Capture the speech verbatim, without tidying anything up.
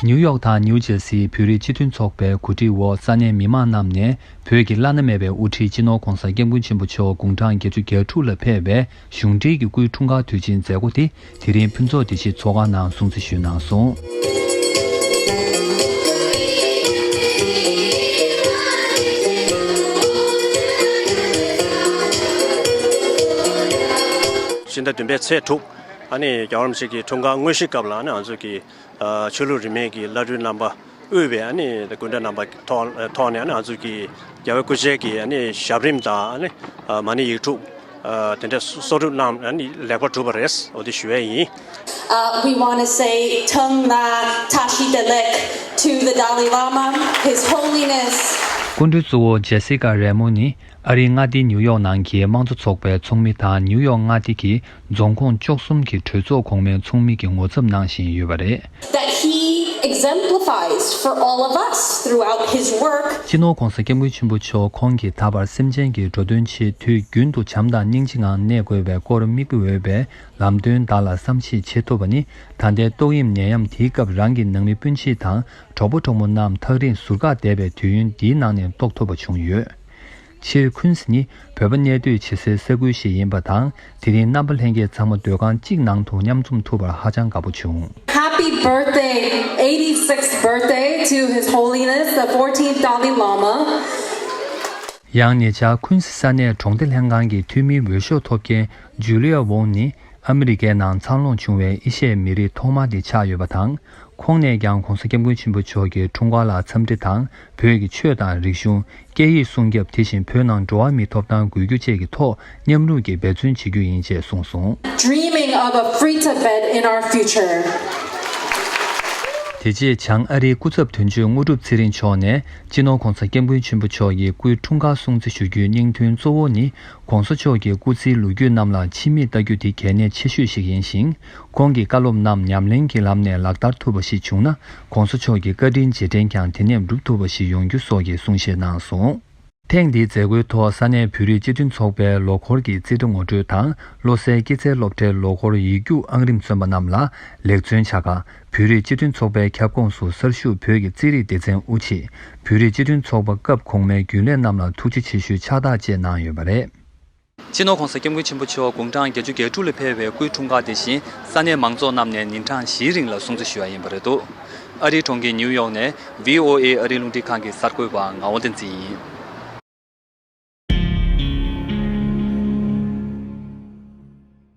ནིའུ་ཡོག་དང་ནིའུ་ཇར་སིའི་བོད་རིགས་སྤྱི་མཐུན་ཚོགས་པའི་གོ་སྒྲིག་འོག་ས་གནས་མི་མང་རྣམས་ནས་བོད་ཀྱི་བླ་ན་མེད་པའི་དབུ་ཁྲིད་སྤྱི་ནོར་༧གོང་ས་༧སྐྱབས་མགོན་ཆེན་པོ་མཆོག་དགུང་གྲངས་བརྒྱད་ཅུ་གྱ་དྲུག་ལ་ཕེབས་པའི་གཞུང་འབྲེལ་གྱི་སྐུའི་འཁྲུངས་སྐར་དུས་ཆེན་མཛད་སྒོ་དེ་དེ་རིང་ཕུན་ཚོགས་བདེ་སྐྱིད་ཚོགས་ཁང་ནང་སྲུང་བརྩི་ཞུས་གནང་སོང་། སྤྱི་ཟླ་བདུན་པའི་ཚེས་དྲུག་ཨ་ནི་རྒྱལ་བ་རིན་པོ་ཆེ་གི་འཁྲུངས་སྐར་དངོས་གཞིའི་སྐབས་ལ་ཨ་ནི་ང་ཚོ་གི་ཨ་ཆོས་ལུགས་རིས་མེད་ཀྱི་བླ་སྤྲུལ་རྣམ་པ་དབུས་པའི་ཨ་ནི་སྐུ་མགྲོན་རྣམ་པ་ཐོག་ཐོག་ནས་ཨ་ནི་ང་ཚོ་གི་རྒྱལ་བའི་སྐུ་ཕྱྭའི་གི་ཨ་ནི་ཞབས་རིམ་དང་ཨ་ནི་ཨ་མ་ཎི་ཡིག་དྲུག་ཨ་དེ་འདྲ་གསོག་སྒྲུབ་གནང་ཨ་ནི་ལེགས་པར་གྲུབ་པ་རེད། འོ་དེ་ཞུ་ཡས་ཡིན། Uh, we want to say Tongna Tashi Delek to the Dalai Lama, His Holiness. སྐུ་མགྲོན་གཙོ་བོ་ཇེ་སི་ཀ་རེ་མོ་ནི་ཨ་རིའི་མངའ་སྡེ་ནིའུ་ཡོག་ནང་གི་དམངས་གཙོ་ཚོགས་པའི་ཚོགས་མི་དང་ནིའུ་ཡོག་མངའ་སྡེ་གི་རྫོང་ཁོངས་བཅུ་གསུམ་གྱི་གྲོས་ཚོགས་གོང་མའི་ཚོགས་མི་གི་ངོ་ཚབ་གནང་བཞིན་ཡོད་པ་རེད། That he exemplifies for all of us throughout his work. སྤྱི་ནོར་༧གོང་ས་༧སྐྱབས་མགོན་ཆེན་པོ་མཆོག་ཁོང་གིས་ད་བར་སེམས་ཅན་གྱི་འགྲོ་དོན་ཆེད་དུས་རྒྱུན་དུ་བྱམས་དང་སྙིང་རྗེ་ངང་གནས་དགོས་པའི་སྐོར་མིག་དཔེ་འོས་པའི་ལམ་སྟོན་དག་ལ་བསམ་གཞིག་བྱེད་ཐུབ་པ་ནི་ད་ལྟའི་ཏོག་དབྱིབས་ནད་ཡམས་དེའི་སྐབས་རང་གི་ནང་མི་སྤུན་མཆེད་དང་གྲོགས་པོ་གྲོགས་མོ་རྣམས་ཐག་རིང་ཟུར་བཀག་བསྡད་པའི་དུས་ཡུན་འདིའི་ནང་ནས་རྟོགས་ཐུབ་པ་བྱུང་ཡོད། སྤྱིར་ཁུན་སི་ནི་བོད་པ་གནས་སྡོད་བྱེད་སའི་ས་ཁུལ་ཞིག་ཡིན་པ་དང་། དེ་རིང་རྣམ་པ་ལྷན་རྒྱས་ཚང་མ་སྡོད་ཁང་གཅིག་ནང་དུ་མཉམ་འཛོམས་ཐུབ་པར་ཧ་ཅང་དགའ་པོ་བྱུང་། Happy birthday, eighty-sixth birthday to His Holiness the fourteenth Dalai Lama. ཡང་ཉེ་ཆར་ཁུན་སི་ས་གནས་གྲོང་སྡེ་ལྷན་ཁང་གི་འཐུས་མིའི་འོས་ཤོག་ཐོབ་མཁན་ཇུ་ལི་ཡ་ཝོང་ནི་ཨ་མི་རི་ཀའི་ནང་འཚར་ལོངས་བྱུང་བའི་ཨེ་ཤ་ཡའི་མི་རིགས་ཐོག་མ་དེ་ཆགས་ཡོད་པ་དང་། ཁོང་ནས་ཀྱང་༧གོང་ས་༧སྐྱབས་མགོན་ཆེན་པོ་མཆོག་གི་འཁྲུངས་སྐར་ལ་འཚམས་འདྲི་དང་། བོད་ཀྱི་ཆོས་དང་རིག་གཞུང་། སྐད་ཡིག་སྲུང་སྐྱོབ། དེ་བཞིན་བོད་ནང་འགྲོ་བ་མིའི་ཐོབ་ཐང་དགོས་རྒྱུ་བཅས་ཀྱི་ཐོག་མཉམ་རུབ་ཀྱིས་འབད་བརྩོན་བྱེད་རྒྱུ་ཡིན་ཅེས་གསུངས་སོང་། Dreaming of a free Tibet in our future. དེ་རྗེས་བྱང་ཨ་རིའི་སྐུ་ཚབ་དོན་གཅོད་དངོས་གྲུབ་ཚེ་རིང་མཆོག་ནས་སྤྱི་ནོར་༧གོང་ས་༧སྐྱབས་མགོན་ཆེན་པོ་མཆོག་གི་སྐུའི་འཁྲུངས་སྐར་སྲུང་བརྩི་ཞུ་རྒྱུའི་སྙིང་དོན་གཙོ་བོ་ནི། ༸གོང་ས་མཆོག་གི་སྐུ་ཚེའི་ལོ་རྒྱུས་རྣམས་ལ་ཕྱི་མིག་ལྟ་རྒྱུ་དེ་གལ་གནད་ཆེ་ཤོས་ཤིག་ཡིན་ཞིང་། ཁོང་གི་བཀའ་སློབ་རྣམས་ཉམས་ལེན་གྱི་ལམ་ནས་ལག་བསྟར་ཐུབ་པ་ཞིག་བྱུང་ན། ༸གོང་ས་མཆོག་གི་བཀའ་དྲིན་རྗེས་དྲན་ཀྱང་དེ་ནས་འགྲུབ་ཐུབ་པ་ཞིག་ཡོང་རྒྱུ་སོགས་ཀྱི་གསུང་བཤད་གནང་སོང་། ཐེངས་འདིའི་མཛད་སྒོའི་ཐོག་ས་གནས་བོད་རིགས་སྤྱི་མཐུན་ཚོགས་པའི་ལོ་འཁོར་གྱི་རྩིས་ཁྲ་ངོ་སྤྲོད་དང་། བློ་གསལ་སྐྱེད་ཚལ་སློབ་གྲྭའི་ལོ་འཁོར་ཡིག་རྒྱུགས་ཨང་རིམ་མཚོན་པ་རྣམས་ལ་ལེགས་བརྩོན་བྱ་དགའ། བོད་རིགས་སྤྱི་མཐུན་ཚོགས་པའི་ཁྱབ་ཁོངས་སུ་གསར་ཞུགས་བོད་ཀྱི་རྩིས་རིག་སྡེ་ཚན་དབུ་ཆེད། བོད་རིགས་སྤྱི་མཐུན་ཚོགས་པ་སྐབས་གོང་མའི་རྒྱུན་ལས་རྣམས་ལ་ཐུགས་རྗེ་ཆེ་ཞུའི་ཕྱག་རྟགས་བཅས་གནང་ཡོད་པ་རེད། སྤྱི་ནོར་༸གོང་ས་༸སྐྱབས་མགོན་ཆེན་པོ་མཆོག་དགུང་གྲངས་བརྒྱད་ཅུ་གྱ་དྲུག་ལ་ཕེབས་པའི་སྐུའི་འཁྲུངས་སྐར་དེ་བཞིན་ས་གནས་མང་ཚོགས་རྣམས་ནས་ཉིན་གྲངས་བཞིའི་རིང་ལ་སྲུང་བརྩི་ཞུ་བ་ཡིན་པ་རེད་འདུག་ཨ་རིའི་གྲོང་ཁྱེར་ནིའུ་ཡོག་ནས་ཝི་ཨོ་ཨེ་ཨ་རིའི་རླུང་འཕྲིན་ཁང་གི་གསར་འགོད་པ་ངག་དབང་བསྟན་འཛིན་ཡིན།